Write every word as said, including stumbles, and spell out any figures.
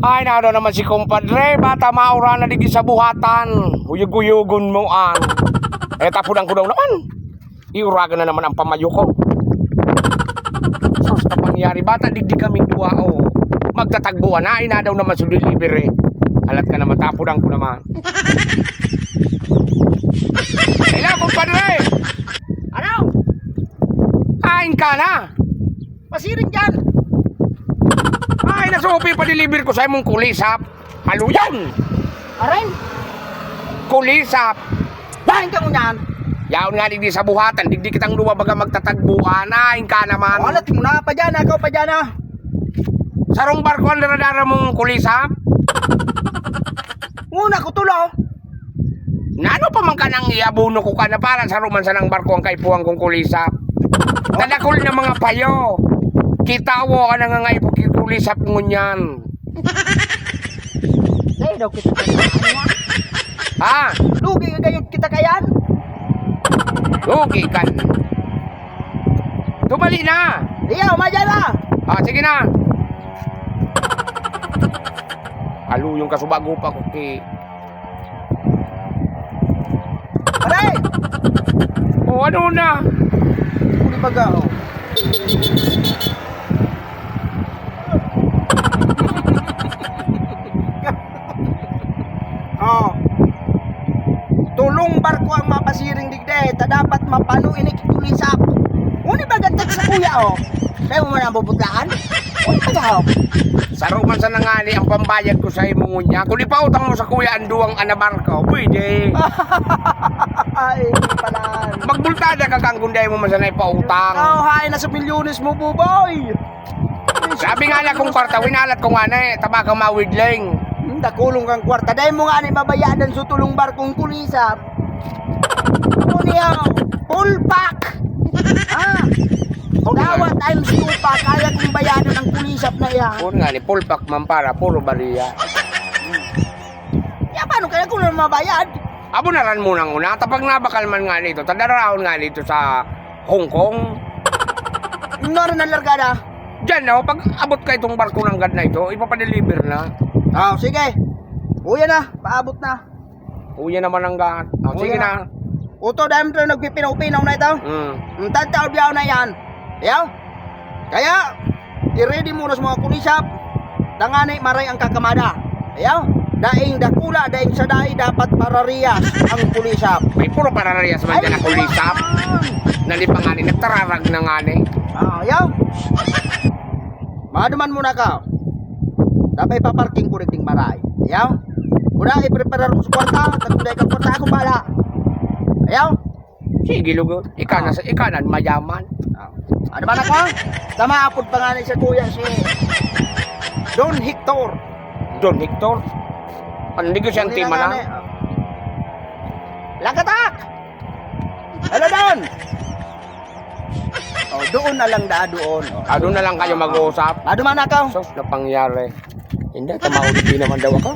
Ay, nado naman si kumpadre, bata maura na digdi sa buhatan. Uyog-uyogon mo, an. Eh, tapudan ko daw naman. Iuragan na naman ang pamayo ko. Sus, kapangyari, bata, digdi kaming duwa, oh. Magtatagbuan na, ay, nadaw naman sa delivery. Alat ka naman, tapudan ko naman. Hello, kumpadre! Ano? Kain ka na? Pasiring dyan. Ay, nasupi, pa-deliver ko sa imong kulisap. Haluyon! Aray! Kulisap! Dahil ka ngunyan! Yaon nga digdi sa buhatan, digdi kitang duwa baga magtatagbuan. Ay, ka naman. O, alat mo na, pa dyan, ako pa dyan, ah. Sarong barko ang daradara mong kulisap? Nguna ko tulo. Nano pa man ka nang iabono ko ka na para sa ruman sanang barko ang kaipuhan kong kulisap? Tadakol na mga payo. Kitawo ka na nga nga ipo-, kulisap ngunyan. Dahil daw kita kaya. Ha? Lugi ka gayud kita kayan. Lugi kan. Tumali na. Iya, umadya na. Ah, sige na. Alo yung kasubago pa ko ki. Aray! O, ano na? Huli baga, oh. Oh. Tulong barko ang mapasiring digdi, ta dapat mapano ini ki kulisap. Huli baga tek sa kuya, oh. Kaya mo man ang bubutlaan? Huli baga, oh. Saro man sana ngani ang pambayad ko sa imo ngunyan. Kung ipautang mo sa kuya ang duwang anabarko, pwede. Ay, hindi pala. Magbultada ka kang gunday mo man sana ipautang. Oh, hain na sa milyones mo, buboy. Sabi nga na kung kwarta, winalat ko nga na eh, tabaka mawidling. Hmm, dakulong kang kwarta. Dahil mo nga ni mabayadan sa tulong barkong kulisap. Ano niya? Full pack! Ah! Dawa times two pa, kaya kong bayadan ang kulisap na yan. Puro nga ni, full pack man para, puro bariya. Ya, paano kaya kung naman mabayad? Abonaran mo nang una, tapag nabakal man nga nito, tadarahon nga nito sa Hong Kong. Nora na largada? Diyan, oh, pag abot ka itong barko ng gad na ito, ipapadeliver na. Ah, sige. Uya na, paabot na. Uya naman ang gad. Oh, Uya sige na. na. Uto, dahil mo nagpipinaw-pinaw na ito. Mm. Ang tagtaod yaw na yan. Yaw? Kaya, i-ready mo na sa mga kulisap. Tangani, maray ang kakamada. Yaw? Daing dakula, daing sadai, dapat parariyas ang kulisap. May puro parariyas man dyan ang kulisap. Nalipangani, nagtararag na ngani. Ah, yaw? Maduman muna ka. Dapat ipaparking ko rin ting maray. Yaw? Muna, ipreparar mo sa kwarta. Tagulay ka kwarta, ako bala. Ayaw? Sige, lugod. Ika na Ah. sa, ika na mayaman. Ah. Ano ba na ka? Tama, apod pa nga ni sa kuya, si Don Hector. Don Hector? Ang negosyante Hindi man na na. nga ni, ah. Lakatak! Hello, Don! Oh, doon na lang da, doon. Oh. Ah, doon na lang kayo Ah, mag-uusap? ah. Ano man ako? Sus, napangyari. Hindi, tamaod din naman daw ako.